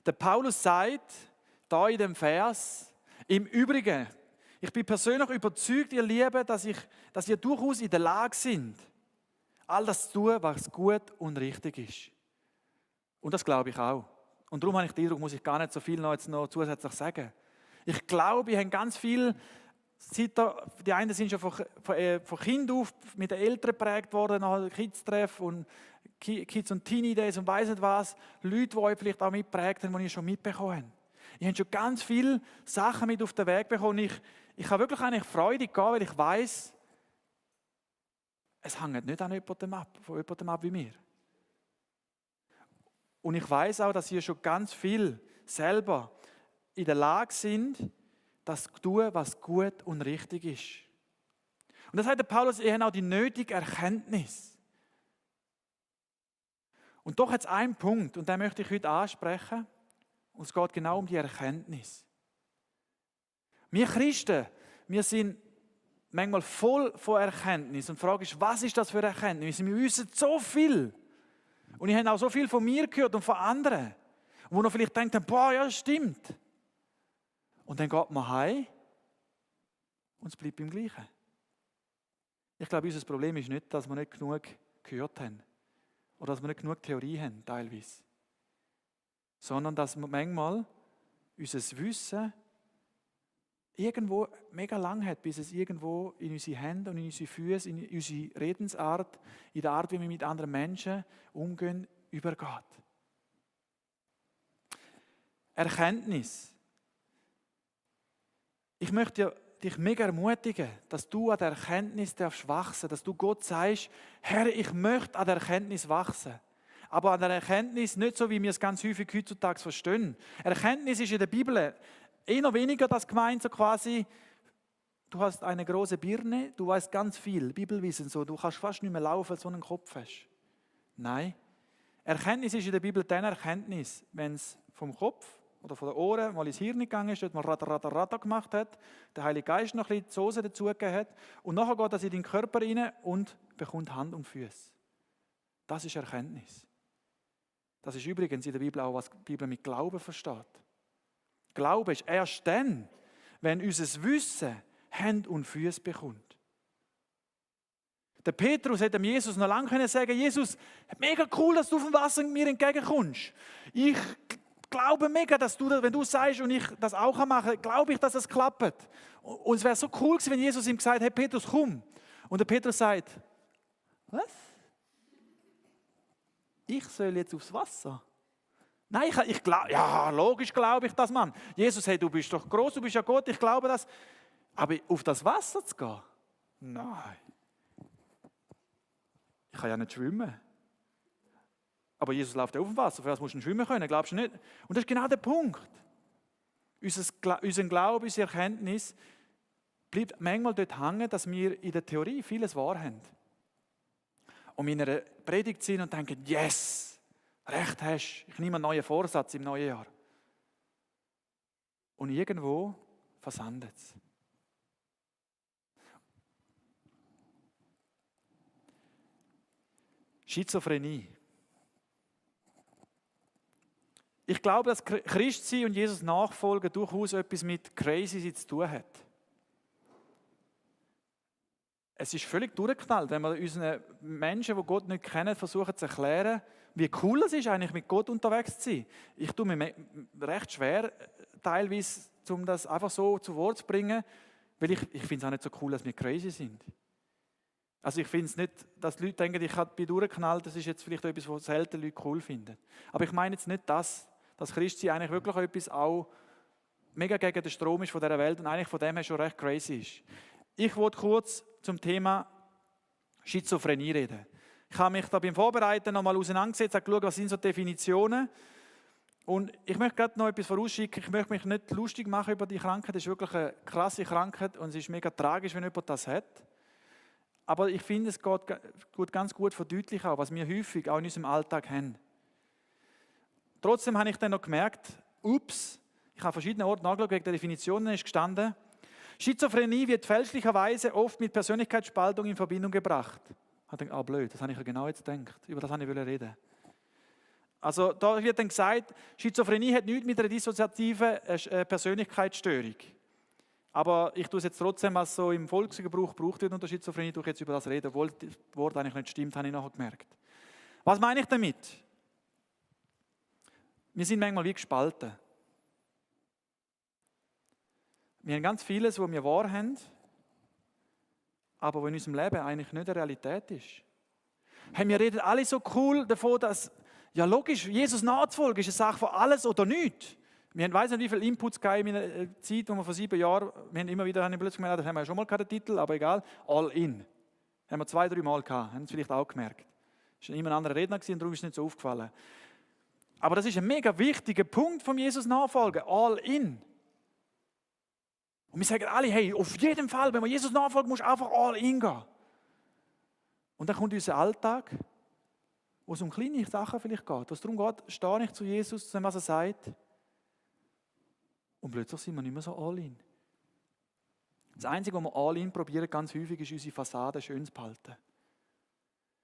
Der Paulus sagt, da in dem Vers, im Übrigen, ich bin persönlich überzeugt, ihr Lieben, dass ihr durchaus in der Lage seid, all das zu tun, was gut und richtig ist. Und das glaube ich auch. Und darum habe ich den Eindruck, muss ich gar nicht so viel jetzt noch zusätzlich sagen. Ich glaube, ich habe ganz viel, die einen sind schon von Kind auf mit den Eltern geprägt worden, nach Kids-Treff und Kids- und Teenie-Days und weiss nicht was. Leute, die euch vielleicht auch mitgeprägt haben, die ihr schon mitbekommen habt. Ich habe schon ganz viele Sachen mit auf den Weg bekommen. Ich habe wirklich eigentlich Freude gehabt, weil ich weiss, es hängt nicht an von jemandem ab wie mir. Und ich weiss auch, dass ihr schon ganz viel selber in der Lage sind, das zu tun, was gut und richtig ist. Und das sagt der Paulus, ihr habt auch die nötige Erkenntnis. Und doch hat es einen Punkt, und den möchte ich heute ansprechen, und es geht genau um die Erkenntnis. Wir Christen, wir sind manchmal voll von Erkenntnis. Und die Frage ist, was ist das für Erkenntnis? Wir wissen so viel. Und ich habe auch so viel von mir gehört und von anderen, wo noch vielleicht denken, boah, ja, das stimmt. Und dann geht man heim und es bleibt beim Gleichen. Ich glaube, unser Problem ist nicht, dass wir nicht genug gehört haben oder dass wir nicht genug Theorie haben, teilweise. Sondern dass wir manchmal unser Wissen irgendwo mega lang hat, bis es irgendwo in unsere Hände und in unsere Füße, in unsere Redensart, in der Art, wie wir mit anderen Menschen umgehen, übergeht. Erkenntnis. Ich möchte dich mega ermutigen, dass du an der Erkenntnis wachsen darfst, dass du Gott sagst, Herr, ich möchte an der Erkenntnis wachsen. Aber an der Erkenntnis nicht so, wie wir es ganz häufig heutzutage verstehen. Erkenntnis ist in der Bibel eher weniger das gemeint, so quasi, du hast eine große Birne, du weißt ganz viel, Bibelwissen so, du kannst fast nicht mehr laufen, weil du so einen Kopf hast. Nein, Erkenntnis ist in der Bibel dann Erkenntnis, wenn es vom Kopf oder von den Ohren mal ins Hirn gegangen ist, dort mal Rata gemacht hat, der Heilige Geist noch ein bisschen die Soße dazugegeben hat und nachher geht das in den Körper rein und bekommt Hand und Füße. Das ist Erkenntnis. Das ist übrigens in der Bibel auch, was die Bibel mit Glauben versteht. Glaube ist erst dann, wenn unser Wissen Hände und Füße bekommt. Der Petrus hätte dem Jesus noch lange sagen können, Jesus, mega cool, dass du vom Wasser mir entgegenkommst. Ich glaube mega, dass du, wenn du sagst und ich das auch machen kann, glaube ich, dass es klappt. Und es wäre so cool gewesen, wenn Jesus ihm gesagt hätte, hey Petrus, komm. Und der Petrus sagt, was? Ich soll jetzt aufs Wasser? Nein, ich glaube, ja, logisch glaube ich das, Mann. Jesus, hey, du bist doch groß, du bist ja Gott, ich glaube das. Aber auf das Wasser zu gehen? Nein. Ich kann ja nicht schwimmen. Aber Jesus läuft ja auf dem Wasser, für was musst du schwimmen können, glaubst du nicht? Und das ist genau der Punkt. Unser Glaube, unsere Erkenntnis bleibt manchmal dort hängen, dass wir in der Theorie vieles wahr haben. Und in einer Predigt sind und denken, yes, recht hast, ich nehme einen neuen Vorsatz im neuen Jahr. Und irgendwo versandet es. Schizophrenie. Ich glaube, dass Christsein und Jesus nachfolgen durchaus etwas mit Crazy zu tun hat. Es ist völlig durchgeknallt, wenn wir unseren Menschen, die Gott nicht kennen, versuchen zu erklären, wie cool es ist, eigentlich mit Gott unterwegs zu sein. Ich tue mir recht schwer, teilweise, um das einfach so zu Wort zu bringen, weil ich finde es auch nicht so cool, dass wir crazy sind. Also ich finde es nicht, dass die Leute denken, ich bin durchgeknallt, das ist jetzt vielleicht etwas, was selten Leute cool finden. Aber ich meine jetzt nicht das, dass Christsein eigentlich wirklich etwas auch mega gegen den Strom ist von dieser Welt und eigentlich von dem her schon recht crazy ist. Ich wollte kurz zum Thema Schizophrenie reden. Ich habe mich da beim Vorbereiten nochmal auseinandergesetzt, habe geschaut, was sind so Definitionen. Und ich möchte gerade noch etwas vorausschicken. Ich möchte mich nicht lustig machen über die Krankheit. Das ist wirklich eine krasse Krankheit und es ist mega tragisch, wenn jemand das hat. Aber ich finde, es geht ganz gut verdeutlichen, was wir häufig auch in unserem Alltag haben. Trotzdem habe ich dann noch gemerkt, ich habe verschiedene Orte nachgeschaut, wegen der Definitionen ist gestanden, Schizophrenie wird fälschlicherweise oft mit Persönlichkeitsspaltung in Verbindung gebracht. Ich dachte, blöd, das habe ich ja genau jetzt gedacht. Über das habe ich reden. Also da wird dann gesagt, Schizophrenie hat nichts mit einer dissoziativen Persönlichkeitsstörung. Aber ich tue es jetzt trotzdem, was so im Volksgebrauch gebraucht wird unter Schizophrenie, tue ich jetzt über das reden, obwohl das Wort eigentlich nicht stimmt, habe ich nachher gemerkt. Was meine ich damit? Wir sind manchmal wie gespalten. Wir haben ganz vieles, was wir wahr haben, aber was in unserem Leben eigentlich nicht eine Realität ist. Hey, wir reden alle so cool davon, dass, ja logisch, Jesus nachzufolgen ist eine Sache von alles oder nichts. Wir haben, weiss nicht, wie viele Inputs gegeben in der Zeit, wo wir vor 7 Jahren, wir haben immer wieder, habe ich plötzlich gemerkt, das haben wir ja schon mal den Titel, aber egal, All In. Haben wir 2-3 Mal gehabt, haben Sie vielleicht auch gemerkt. Es war immer ein anderer Redner und darum ist es nicht so aufgefallen. Aber das ist ein mega wichtiger Punkt vom Jesus nachfolgen, All In. Und wir sagen alle, hey, auf jeden Fall, wenn man Jesus nachfolgt, musst du einfach All In gehen. Und dann kommt unser Alltag, wo es um kleine Sachen vielleicht geht, wo es darum geht, stehe ich zu Jesus, zu dem, was er sagt. Und plötzlich sind wir nicht mehr so all in. Das Einzige, was wir all in probieren, ganz häufig, ist unsere Fassade schön zu behalten.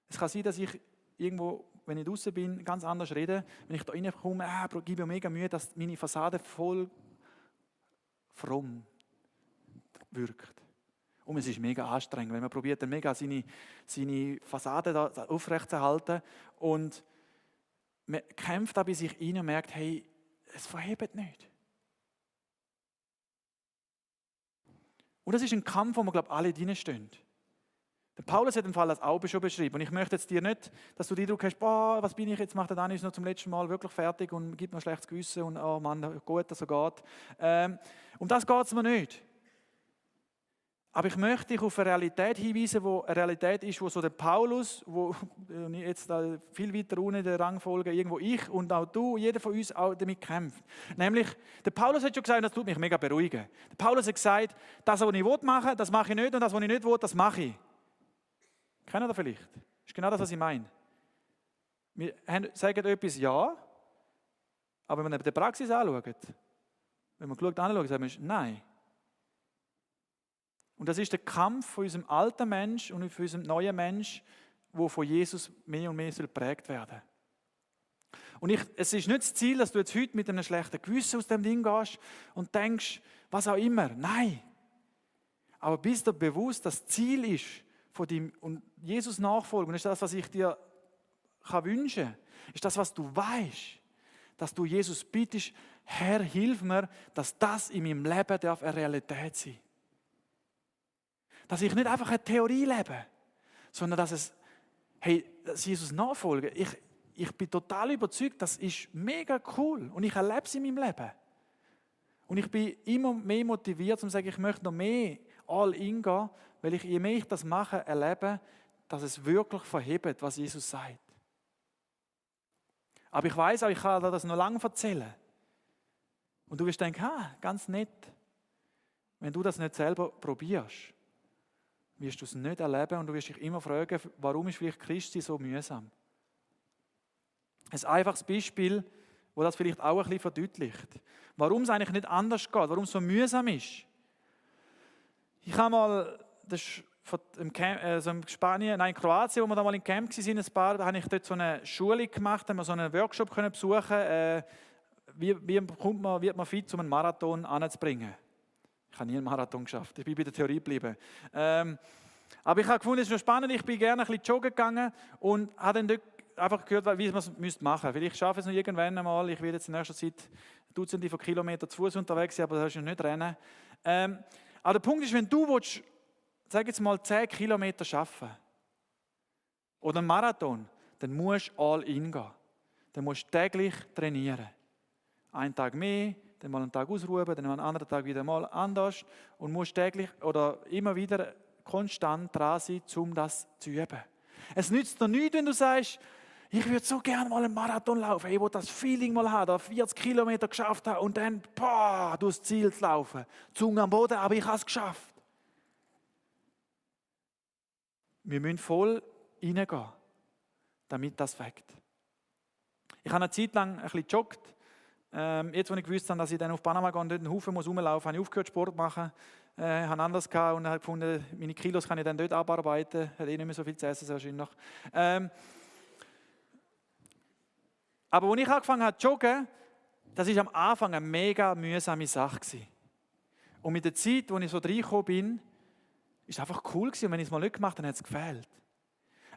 Es kann sein, dass ich irgendwo, wenn ich draußen bin, ganz anders rede. Wenn ich da reinkomme, gebe ich mir mega Mühe, dass meine Fassade voll fromm wirkt. Und es ist mega anstrengend, weil man probiert dann mega seine Fassade da aufrechtzuerhalten und man kämpft da bei sich rein und merkt, hey, es verhebt nicht. Und das ist ein Kampf, wo wir, glaube ich, alle drinstehen. Der Paulus hat den Fall das auch schon beschrieben. Und ich möchte jetzt dir nicht, dass du den Eindruck hast, was bin ich jetzt, macht der Daniel noch zum letzten Mal wirklich fertig und gibt mir ein schlechtes Gewissen und oh Mann, gut, dass er geht. Um das geht es mir nicht. Aber ich möchte dich auf eine Realität hinweisen, wo eine Realität ist, wo so der Paulus, wo jetzt da viel weiter unten in der Rangfolge, irgendwo ich und auch du, jeder von uns auch damit kämpft. Nämlich, der Paulus hat schon gesagt, das tut mich mega beruhigen. Der Paulus hat gesagt, das, was ich machen will, das mache ich nicht und das, was ich nicht will, das mache ich. Kennen ihr vielleicht? Das ist genau das, was ich meine. Wir sagen etwas ja, aber wenn man die Praxis anschaut, wenn man geschaut anschaut, sagen wir nein. Und das ist der Kampf von unserem alten Mensch und von unserem neuen Mensch, der von Jesus mehr und mehr geprägt werden soll. Und es ist nicht das Ziel, dass du jetzt heute mit einem schlechten Gewissen aus dem Ding gehst und denkst, was auch immer. Nein. Aber bist dir bewusst, dass das Ziel ist von dem und Jesus nachfolgen, und das ist das, was ich dir wünschen kann, ist das, was du weißt, dass du Jesus bittest, Herr, hilf mir, dass das in meinem Leben eine Realität sein darf. Dass ich nicht einfach eine Theorie lebe, sondern dass Jesus nachfolgen. Ich bin total überzeugt, das ist mega cool und ich erlebe es in meinem Leben. Und ich bin immer mehr motiviert, um zu sagen, ich möchte noch mehr all in gehen, weil ich, je mehr ich das mache, erlebe, dass es wirklich verhebt, was Jesus sagt. Aber ich weiß auch, ich kann dir das noch lange erzählen. Und du wirst denken, ganz nett. Wenn du das nicht selber probierst, wirst du es nicht erleben und du wirst dich immer fragen, warum ist vielleicht Christi so mühsam? Ein einfaches Beispiel, das das vielleicht auch ein bisschen verdeutlicht. Warum es eigentlich nicht anders geht, warum es so mühsam ist. Ich habe mal, in Spanien, in Kroatien, wo wir da mal im Camp waren, da habe ich dort so eine Schulung gemacht, haben wir so einen Workshop können besuchen, wie wird man fit, um einen Marathon anzubringen. Ich habe nie einen Marathon geschafft, ich bin bei der Theorie geblieben. Aber ich habe gefunden, es ist noch spannend, ich bin gerne ein bisschen joggen gegangen und habe dann dort einfach gehört, wie man es machen müsste. Vielleicht schaffe ich es noch irgendwann einmal, ich werde jetzt in nächster Zeit Dutzende von Kilometern zu Fuß unterwegs sein, aber das ist noch nicht rennen. Aber der Punkt ist, wenn du willst, sag jetzt mal 10 Kilometer schaffen oder einen Marathon, dann musst du all in gehen. Dann musst du täglich trainieren. Einen Tag mehr, dann mal einen Tag ausruhen, dann mal einen anderen Tag wieder mal anders und musst täglich oder immer wieder konstant dran sein, um das zu üben. Es nützt dir nichts, wenn du sagst, ich würde so gerne mal einen Marathon laufen, ich will das Feeling mal haben, da 40 Kilometer geschafft haben und dann durchs Ziel zu laufen. Zunge am Boden, aber ich habe es geschafft. Wir müssen voll reingehen, damit das weckt. Ich habe eine Zeit lang ein bisschen gejoggt. Jetzt, als ich gewusst habe, dass ich dann auf Panama gehe und dort einen Haufen rumlaufen muss, habe ich aufgehört, Sport zu machen. Habe anders gehabt und habe gefunden, meine Kilos kann ich dann dort abarbeiten. Hat nicht mehr so viel zu essen wahrscheinlich. Aber als ich angefangen habe zu joggen, das war am Anfang eine mega mühsame Sache gewesen. Und mit der Zeit, als ich so reingekommen bin, war es einfach cool gewesen. Und wenn ich es mal nicht gemacht habe, hat es gefehlt.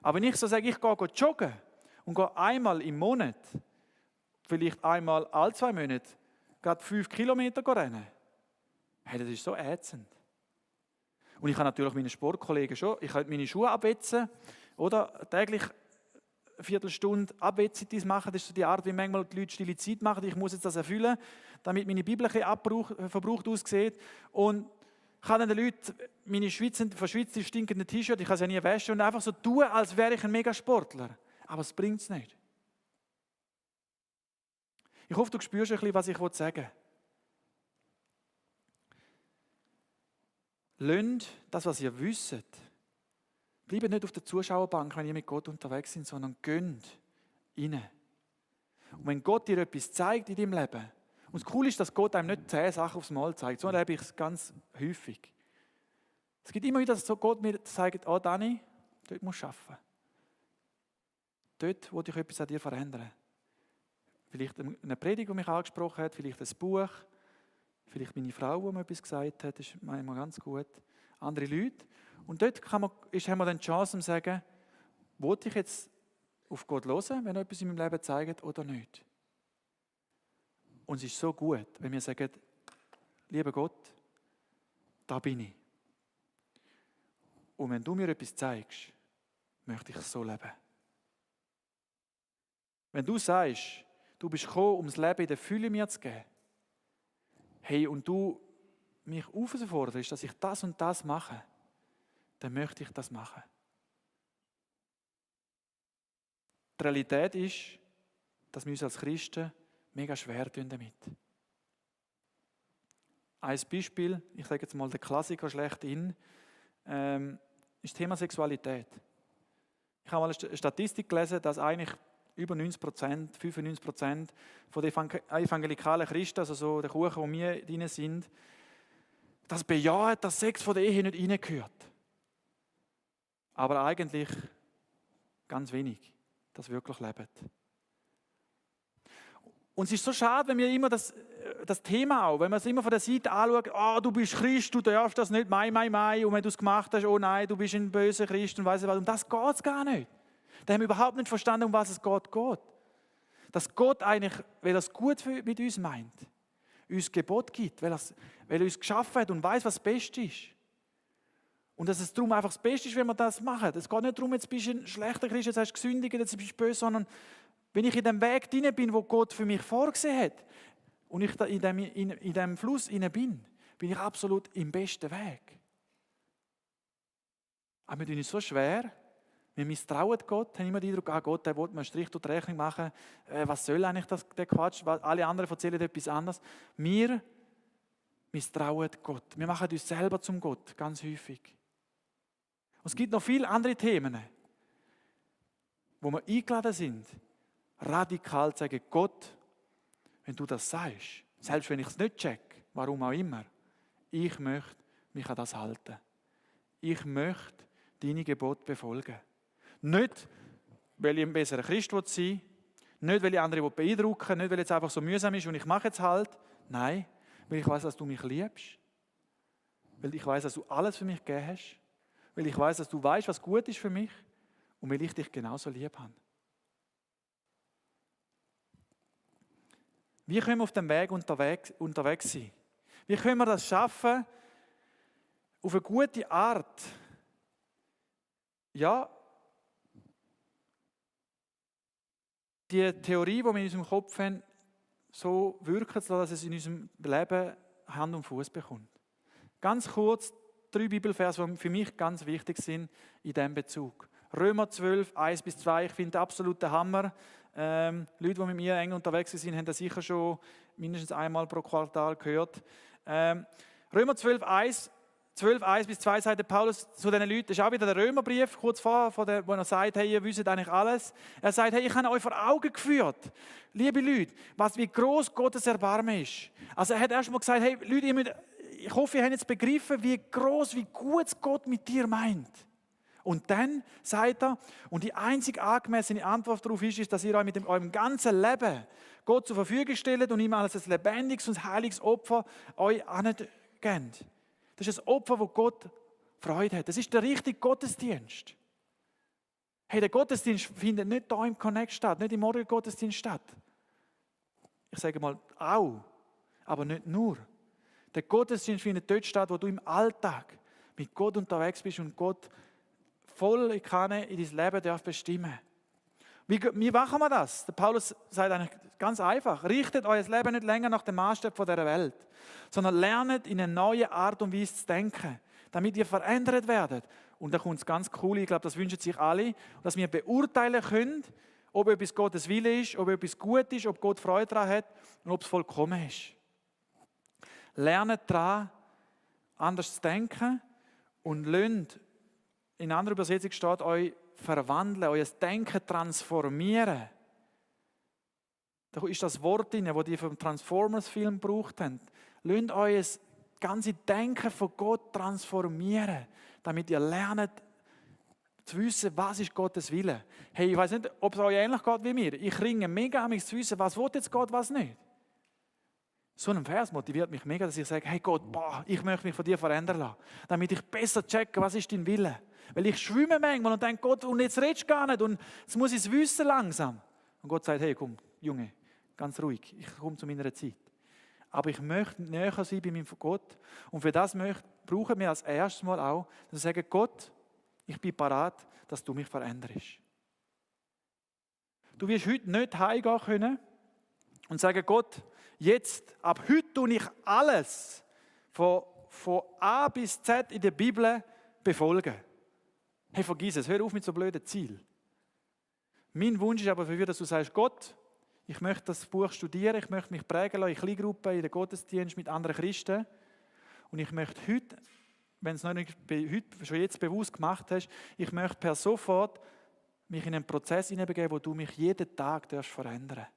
Aber wenn ich so sage, ich gehe joggen und gehe einmal im Monat, vielleicht einmal alle 2 Monate, gerade 5 Kilometer rennen, hey, das ist so ätzend. Und ich habe natürlich meine Sportkollegen schon, ich könnte meine Schuhe abwetzen, oder täglich eine Viertelstunde Abwetzzeit machen. Das ist so die Art, wie manchmal die Leute stille Zeit machen. Ich muss jetzt das erfüllen, damit meine Bibel ein bisschen verbraucht aussieht. Und ich kann dann den Leuten meine verschwitzten, stinkenden T-Shirt, ich kann sie ja nie waschen, und einfach so tun, als wäre ich ein Megasportler. Aber es bringt es nicht. Ich hoffe, du spürst ein bisschen, was ich sagen will. Lasst das, was ihr wisst. Bleibt nicht auf der Zuschauerbank, wenn ihr mit Gott unterwegs seid, sondern gönnt rein. Und wenn Gott dir etwas zeigt in deinem Leben, und das Coole ist, dass Gott einem nicht 10 Sachen aufs Mal zeigt, so erlebe ich es ganz häufig. Es gibt immer wieder, dass Gott mir sagt, oh Dani, dort musst du arbeiten. Dort will ich etwas an dir verändern. Vielleicht eine Predigt, die mich angesprochen hat, vielleicht ein Buch, vielleicht meine Frau, die mir etwas gesagt hat, das ist manchmal ganz gut. Andere Leute. Und dort haben wir dann die Chance, zu sagen, will ich jetzt auf Gott hören, wenn er etwas in meinem Leben zeigt oder nicht. Und es ist so gut, wenn wir sagen, lieber Gott, da bin ich. Und wenn du mir etwas zeigst, möchte ich so leben. Wenn du sagst, du bist gekommen, um das Leben in der Fülle mir zu geben, hey, und du mich aufforderst, dass ich das und das mache, dann möchte ich das machen. Die Realität ist, dass wir uns als Christen mega schwer tun damit. Ein Beispiel, ich sage jetzt mal der Klassiker schlechthin, ist das Thema Sexualität. Ich habe mal eine Statistik gelesen, dass eigentlich über 90%, 95% von den evangelikalen Christen, also so der Kuchen, wo wir drin sind, das bejahen, dass Sex von der Ehe nicht reingehört. Aber eigentlich ganz wenig, das wirklich leben. Und es ist so schade, wenn wir immer das Thema auch, wenn wir es immer von der Seite anschauen, oh, du bist Christ, du darfst das nicht, mai, und wenn du es gemacht hast, oh nein, du bist ein böser Christ und weiss ich was. Um das geht es gar nicht. Da haben wir überhaupt nicht verstanden, um was es geht. Dass Gott eigentlich, weil er es gut mit uns meint, uns Gebot gibt, weil er uns geschaffen hat und weiß, was das Beste ist. Und dass es darum einfach das Beste ist, wenn wir das machen. Es geht nicht darum, jetzt bist du ein schlechter Christ, jetzt hast du gesündigt, jetzt bist du böse, sondern wenn ich in dem Weg drin bin, wo Gott für mich vorgesehen hat, und ich da in dem Fluss drin bin ich absolut im besten Weg. Aber wir tun es so schwer, wir misstrauen Gott, haben immer den Eindruck, Gott, der will mir einen Strich durch die Rechnung machen, was soll eigentlich der Quatsch, alle anderen erzählen etwas anderes. Wir misstrauen Gott, wir machen uns selber zum Gott, ganz häufig. Und es gibt noch viele andere Themen, wo wir eingeladen sind, radikal zu sagen, Gott, wenn du das sagst, selbst wenn ich es nicht check, warum auch immer, ich möchte mich an das halten. Ich möchte deine Gebote befolgen. Nicht, weil ich ein besserer Christ sein will, nicht, weil ich andere beeindrucken will, nicht, weil es einfach so mühsam ist und ich mache jetzt halt. Nein, weil ich weiß, dass du mich liebst. Weil ich weiß, dass du alles für mich gegeben hast. Weil ich weiß, dass du weißt, was gut ist für mich und weil ich dich genauso lieb habe. Wie können wir auf dem Weg unterwegs sein? Wie können wir das schaffen, auf eine gute Art, ja, die Theorie, die wir in unserem Kopf haben, so wirken zu lassen, dass es in unserem Leben Hand und Fuß bekommt. Ganz kurz 3 Bibelverse, die für mich ganz wichtig sind in diesem Bezug. Römer 12, 1-2, ich finde absolut der Hammer. Leute, die mit mir eng unterwegs sind, haben das sicher schon mindestens einmal pro Quartal gehört. Römer 12, 1-2 sagt der Paulus zu diesen Leuten, das ist auch wieder der Römerbrief, kurz vor wo er sagt, hey, ihr wisst eigentlich alles. Er sagt, hey, ich habe euch vor Augen geführt, liebe Leute, wie gross Gottes Erbarmen ist. Also er hat erst mal gesagt, hey, Leute, ich hoffe, ihr habt jetzt begriffen, wie gross, wie gut Gott mit dir meint. Und dann sagt er, und die einzig angemessene Antwort darauf ist, dass ihr euch mit eurem ganzen Leben Gott zur Verfügung stellt und ihm als ein lebendiges und heiliges Opfer euch angebt. Das ist ein Opfer, wo Gott Freude hat. Das ist der richtige Gottesdienst. Hey, der Gottesdienst findet nicht hier im Connect statt, nicht im Morgengottesdienst statt. Ich sage mal auch, aber nicht nur. Der Gottesdienst findet dort statt, wo du im Alltag mit Gott unterwegs bist und Gott voll Kanne in dein Leben darf bestimmen. Wie machen wir das? Der Paulus sagt eigentlich ganz einfach: Richtet euer Leben nicht länger nach dem Maßstab dieser Welt, sondern lernt in eine neue Art und Weise zu denken, damit ihr verändert werdet. Und da kommt es ganz cool, ich glaube, das wünschen sich alle, dass wir beurteilen können, ob etwas Gottes Wille ist, ob etwas gut ist, ob Gott Freude daran hat und ob es vollkommen ist. Lernt daran, anders zu denken und lernt, in einer anderen Übersetzung steht, euch verwandeln, euer Denken transformieren. Da ist das Wort drin, das die vom Transformers-Film gebraucht haben. Lernt euer ganze Denken von Gott transformieren, damit ihr lernt zu wissen, was ist Gottes Wille. Hey, ich weiß nicht, ob es euch ähnlich geht wie mir. Ich ringe mega an mich zu wissen, was will jetzt Gott, was nicht. So ein Vers motiviert mich mega, dass ich sage, hey Gott, ich möchte mich von dir verändern lassen, damit ich besser checke, was ist dein Wille. Weil ich schwimme manchmal und denke, Gott, und jetzt redest du gar nicht und jetzt muss ich es wissen langsam. Und Gott sagt, hey komm, Junge, ganz ruhig, ich komme zu meiner Zeit. Aber ich möchte näher sein bei meinem Gott und für das brauchen wir als erstes Mal auch, dass wir sagen, Gott, ich bin parat, dass du mich veränderst. Du wirst heute nicht heimgehen können und sagen, Gott, jetzt, ab heute tue ich alles von A bis Z in der Bibel befolgen. Hey, vergiss es, hör auf mit so blöden Zielen. Mein Wunsch ist aber für dich, dass du sagst, Gott, ich möchte das Buch studieren, ich möchte mich prägen lassen in Kleingruppen, in den Gottesdienst mit anderen Christen. Und ich möchte heute, wenn es noch nicht heute, schon jetzt bewusst gemacht hast, ich möchte per sofort mich in einen Prozess hineinbegeben, wo du mich jeden Tag verändern darfst.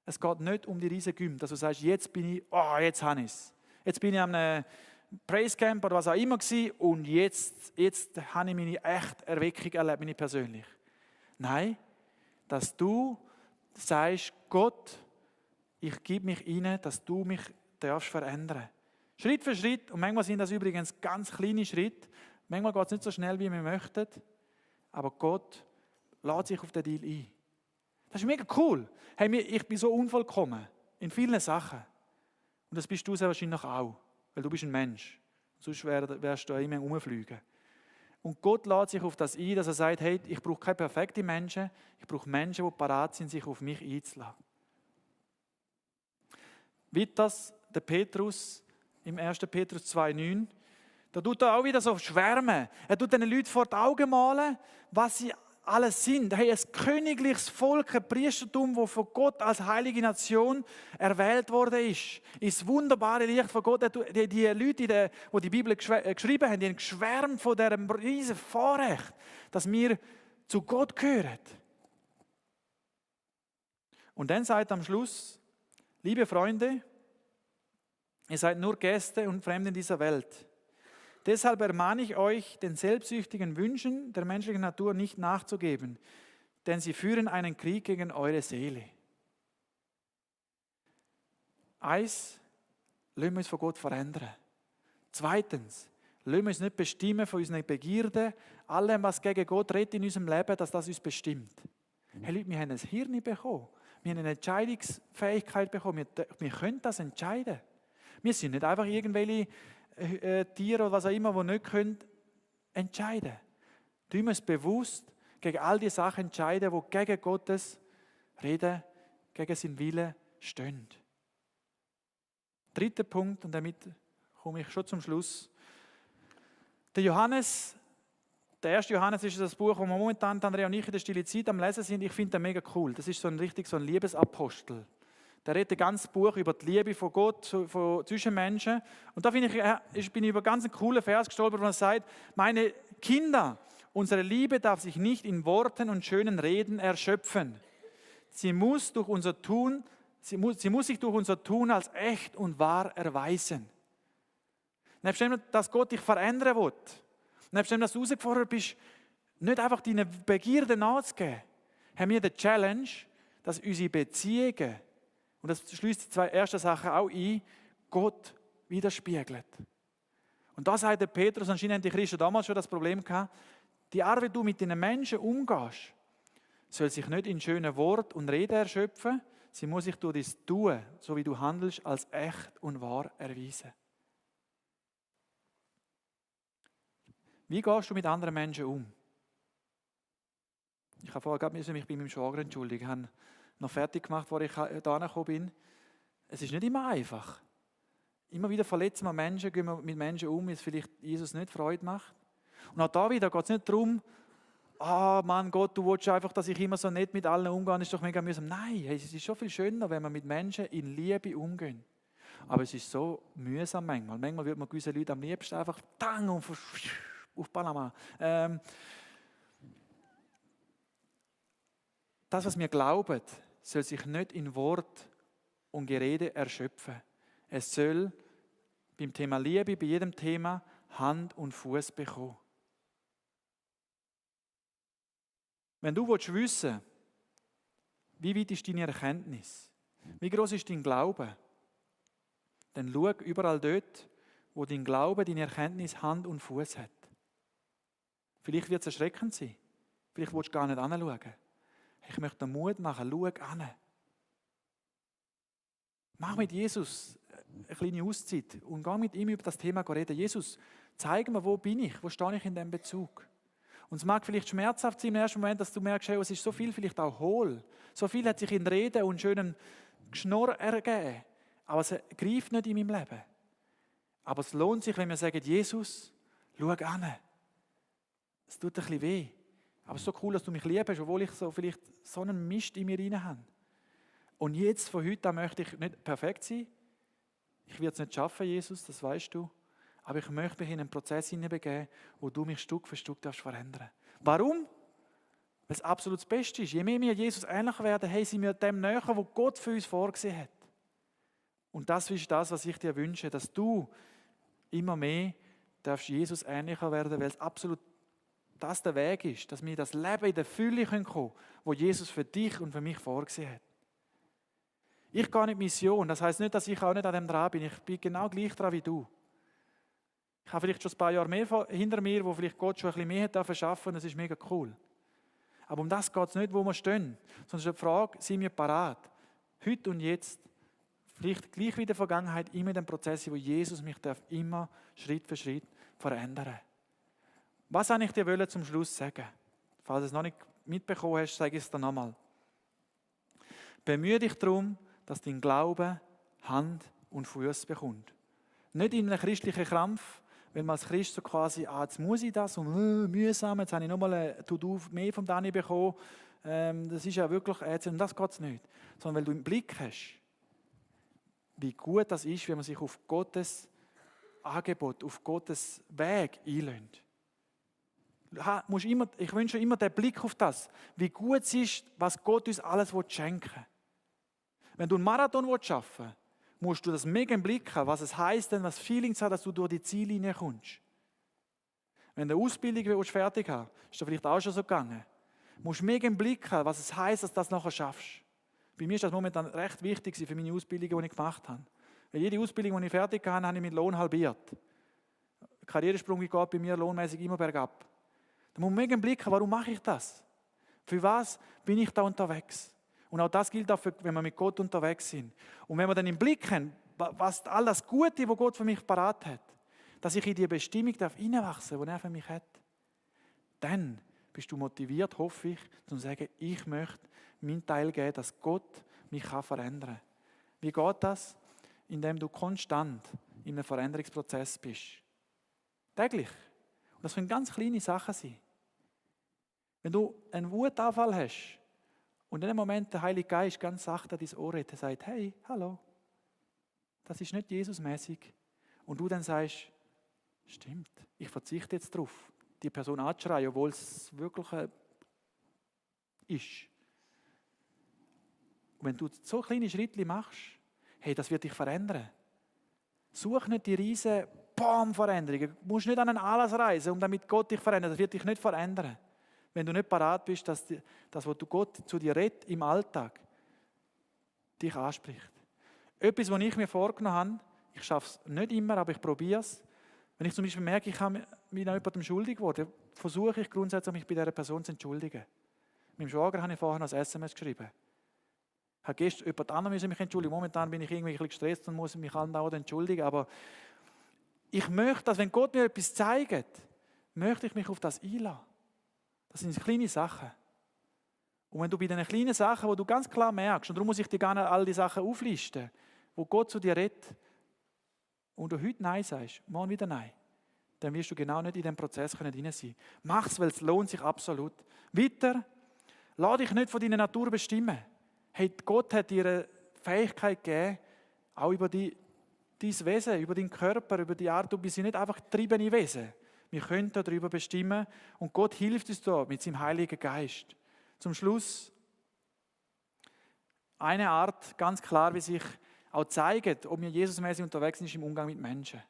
Es geht nicht um die riesen Gym, dass du sagst, jetzt bin ich, jetzt habe ich es. Jetzt bin ich an einem Praise Camp oder was auch immer gewesen und jetzt habe ich meine echte Erweckung erlebt, meine persönlich. Nein, dass du sagst, Gott, ich gebe mich rein, dass du mich darfst verändern. Schritt für Schritt, und manchmal sind das übrigens ganz kleine Schritte, manchmal geht es nicht so schnell, wie wir möchten, aber Gott lädt sich auf den Deal ein. Das ist mega cool. Hey, ich bin so unvollkommen in vielen Sachen. Und das bist du sehr wahrscheinlich auch, weil du bist ein Mensch. Sonst wärst du immer rumfliegen. Und Gott lädt sich auf das ein, dass er sagt, hey, ich brauche keine perfekten Menschen, ich brauche Menschen, die bereit sind, sich auf mich einzulassen. Wie das der Petrus im 1. Petrus 2,9, da tut er auch wieder so schwärmen. Er tut den Leuten vor die Augen malen, was sie alles sind. Hey, ein königliches Volk, ein Priestertum, das von Gott als heilige Nation erwählt worden ist. Ins wunderbare Licht von Gott. Die Leute, die die Bibel geschrieben haben, die haben geschwärmt von diesem riesen Vorrecht, dass wir zu Gott gehören. Und dann sagt er am Schluss, liebe Freunde, ihr seid nur Gäste und Fremde in dieser Welt. Deshalb ermahne ich euch, den selbstsüchtigen Wünschen der menschlichen Natur nicht nachzugeben, denn sie führen einen Krieg gegen eure Seele. Eins, lassen wir uns von Gott verändern. Zweitens, lassen wir uns nicht bestimmen von unseren Begierden, allem, was gegen Gott redet in unserem Leben, dass das uns bestimmt. Hey Leute, wir haben ein Hirn bekommen, wir haben eine Entscheidungsfähigkeit bekommen, wir können das entscheiden. Wir sind nicht einfach irgendwelche Tiere oder was auch immer, die nicht können, entscheiden. Du musst bewusst gegen all die Sachen entscheiden, die gegen Gottes Reden, gegen seinen Willen stehen. Dritter Punkt, und damit komme ich schon zum Schluss. Der 1. Johannes ist das Buch, das wir momentan, Andrea und ich, in der Stille Zeit am Lesen sind. Ich finde das mega cool. Das ist so ein Liebesapostel. Der redet ganz Buch über die Liebe von Gott zwischen Menschen. Und da bin ich über ganz einen coolen Vers gestolpert, wo er sagt, meine Kinder, unsere Liebe darf sich nicht in Worten und schönen Reden erschöpfen. Sie muss sich durch unser Tun als echt und wahr erweisen. Nebst dem, dass Gott dich verändern will, Nebst dem, dass du herausgefordert bist, nicht einfach deinen Begierden nachzugeben, haben wir die Challenge, dass unsere Beziehungen, und das schließt die zwei ersten Sachen auch ein, Gott widerspiegelt. Und da sagt der Petrus, anscheinend haben die Christen damals schon das Problem gehabt, die Art, wie du mit den Menschen umgehst, soll sich nicht in schönen Wort und Reden erschöpfen, sie muss sich durch das Tun, so wie du handelst, als echt und wahr erweisen. Wie gehst du mit anderen Menschen um? Ich habe vorher gerade mich bei meinem Schwager entschuldigen. Ich habe noch fertig gemacht, wo ich hierher gekommen bin. Es ist nicht immer einfach. Immer wieder verletzen wir Menschen, gehen wir mit Menschen um, wie es vielleicht Jesus nicht Freude macht. Und auch da wieder geht es nicht darum, Mann Gott, du willst einfach, dass ich immer so nett mit allen umgehe, das ist doch mega mühsam. Nein, es ist schon viel schöner, wenn wir mit Menschen in Liebe umgehen. Aber es ist so mühsam manchmal. Manchmal würde man gewisse Leute am liebsten einfach und auf Panama. Das, was wir glauben, soll sich nicht in Wort und Gerede erschöpfen. Es soll beim Thema Liebe, bei jedem Thema Hand und Fuß bekommen. Wenn du wissen willst, wie weit ist deine Erkenntnis, wie groß ist dein Glaube, dann schau überall dort, wo dein Glaube, deine Erkenntnis Hand und Fuß hat. Vielleicht wird es erschreckend sein. Vielleicht willst du gar nicht hinschauen. Ich möchte dir Mut machen, schau hin. Mach mit Jesus eine kleine Auszeit und geh mit ihm über das Thema reden. Jesus, zeig mir, wo bin ich, wo stehe ich in diesem Bezug. Und es mag vielleicht schmerzhaft sein im ersten Moment, dass du merkst, hey, es ist so viel vielleicht auch hohl. So viel hat sich in Reden und schönem Geschnurr ergeben. Aber es greift nicht in meinem Leben. Aber es lohnt sich, wenn wir sagen, Jesus, schau hin. Es tut ein bisschen weh. Aber es ist so cool, dass du mich liebst, obwohl ich vielleicht so einen Mist in mir rein habe. Und jetzt, von heute an, möchte ich nicht perfekt sein. Ich werde es nicht schaffen, Jesus, das weißt du. Aber ich möchte mich in einen Prozess hineinbegeben, wo du mich Stück für Stück verändern darfst. Warum? Weil es absolut das Beste ist. Je mehr wir Jesus ähnlich werden, hey, sind wir dem näher, was Gott für uns vorgesehen hat. Und das ist das, was ich dir wünsche, dass du immer mehr darfst Jesus ähnlicher werden, weil es absolut das der Weg ist, dass wir das Leben in der Fülle kommen können, wo Jesus für dich und für mich vorgesehen hat. Ich gehe nicht Mission, das heisst nicht, dass ich auch nicht an dem dran bin. Ich bin genau gleich dran wie du. Ich habe vielleicht schon ein paar Jahre mehr hinter mir, wo vielleicht Gott schon ein bisschen mehr hat verschaffen, das ist mega cool. Aber um das geht es nicht, wo wir stehen, sondern es ist die Frage, sind wir parat? Heute und jetzt, vielleicht gleich wie in der Vergangenheit, immer in dem Prozess, wo Jesus mich immer Schritt für Schritt verändern darf. Was wollte ich dir zum Schluss sagen? Falls du es noch nicht mitbekommen hast, sage ich es dir nochmal. Bemühe dich darum, dass dein Glaube Hand und Fuß bekommt. Nicht in einem christlichen Krampf, wenn man als Christ so quasi, jetzt muss ich das und mühsam, jetzt habe ich nochmal ein To-Do mehr vom Dani bekommen. Das ist ja wirklich und das geht es nicht. Sondern weil du im Blick hast, wie gut das ist, wenn man sich auf Gottes Angebot, auf Gottes Weg einlässt. Ich wünsche immer den Blick auf das, wie gut es ist, was Gott uns alles schenken will. Wenn du einen Marathon schaffen willst, musst du das mega im Blick haben, was es heisst, was Feelings hat, dass du durch die Ziellinie kommst. Wenn du eine Ausbildung fertig hast, ist das vielleicht auch schon so gegangen. Du musst mega im Blick haben, was es heisst, dass du das nachher schaffst. Bei mir ist das momentan recht wichtig für meine Ausbildungen, die ich gemacht habe. Weil jede Ausbildung, die ich fertig habe, habe ich meinen Lohn halbiert. Der Karrieresprung geht bei mir lohnmäßig immer bergab. Da muss man mega im Blick haben, warum mache ich das? Für was bin ich da unterwegs? Und auch das gilt auch, wenn wir mit Gott unterwegs sind. Und wenn wir dann im Blick haben, was all das Gute, was Gott für mich parat hat, dass ich in die Bestimmung hineinwachsen darf, die er für mich hat, dann bist du motiviert, hoffe ich, zu sagen, ich möchte meinen Teil geben, dass Gott mich verändern kann. Wie geht das? Indem du konstant in einem Veränderungsprozess bist. Täglich. Und das können ganz kleine Sachen sein. Wenn du einen Wutanfall hast und in dem Moment der Heilige Geist ganz sacht an dein Ohr redet, sagt, hey, hallo, das ist nicht Jesusmäßig. Und du dann sagst, stimmt, ich verzichte jetzt darauf, die Person anzuschreien, obwohl es wirklich ist. Und wenn du so kleine Schritte machst, hey, das wird dich verändern. Such nicht die riesen Veränderungen. Du musst nicht an einen Anlass reisen, um damit Gott dich verändert. Das wird dich nicht verändern. Wenn du nicht parat bist, dass das, was Gott zu dir redet im Alltag, dich anspricht. Etwas, was ich mir vorgenommen habe, ich schaffe es nicht immer, aber ich probiere es. Wenn ich zum Beispiel merke, ich habe mich an jemandem schuldig geworden, versuche ich grundsätzlich, mich bei dieser Person zu entschuldigen. Meinem Schwager habe ich vorher noch ein SMS geschrieben. Ich habe gestern jemand anderes mich entschuldigen. Momentan bin ich irgendwie ein bisschen gestresst und muss mich andauernd entschuldigen. Aber ich möchte, dass wenn Gott mir etwas zeigt, möchte ich mich auf das einlassen. Das sind kleine Sachen. Und wenn du bei diesen kleinen Sachen, wo du ganz klar merkst, und darum muss ich dir gar nicht all die Sachen auflisten, wo Gott zu dir redet, und du heute Nein sagst, morgen wieder Nein, dann wirst du genau nicht in diesem Prozess drin sein. Mach es, weil es lohnt sich absolut. Weiter, lass dich nicht von deiner Natur bestimmen. Hey, Gott hat dir eine Fähigkeit gegeben, auch über dein Wesen, über deinen Körper, über die Art, du bist nicht einfach getriebene Wesen. Wir können darüber bestimmen und Gott hilft uns da mit seinem Heiligen Geist. Zum Schluss eine Art, ganz klar, wie sich auch zeigt, ob wir Jesusmäßig unterwegs sind, im Umgang mit Menschen.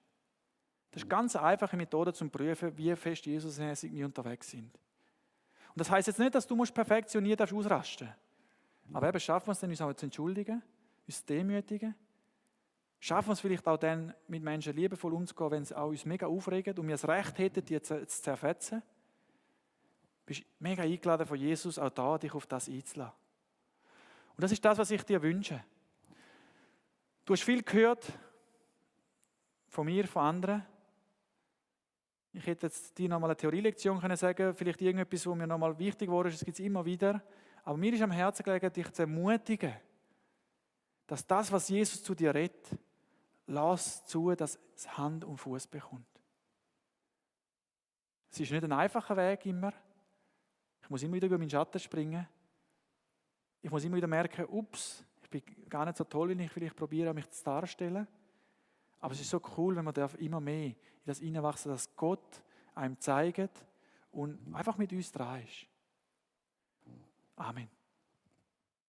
Das ist eine ganz einfache Methode zum Prüfen, wie fest Jesusmäßig wir unterwegs sind. Und das heißt jetzt nicht, dass du perfektioniert ausrasten musst. Aber eben schaffen wir es dann, uns auch zu entschuldigen, uns zu demütigen. Schaffen wir es vielleicht auch dann, mit Menschen liebevoll umzugehen, wenn es auch uns mega aufregt und wir das Recht hätten, die zu zerfetzen. Du bist mega eingeladen von Jesus, auch da dich auf das einzulassen. Und das ist das, was ich dir wünsche. Du hast viel gehört von mir, von anderen. Ich hätte jetzt dir nochmal eine Theorielektion können sagen, vielleicht irgendetwas, was mir nochmal wichtig war, das gibt es immer wieder. Aber mir ist am Herzen gelegen, dich zu ermutigen, dass das, was Jesus zu dir redet, lass zu, dass es Hand und Fuß bekommt. Es ist nicht ein einfacher Weg immer. Ich muss immer wieder über meinen Schatten springen. Ich muss immer wieder merken, ups, ich bin gar nicht so toll, wie ich vielleicht probiere, mich zu darstellen. Aber es ist so cool, wenn man immer mehr in das hineinwachsen, dass Gott einem zeigt und einfach mit uns dran ist. Amen.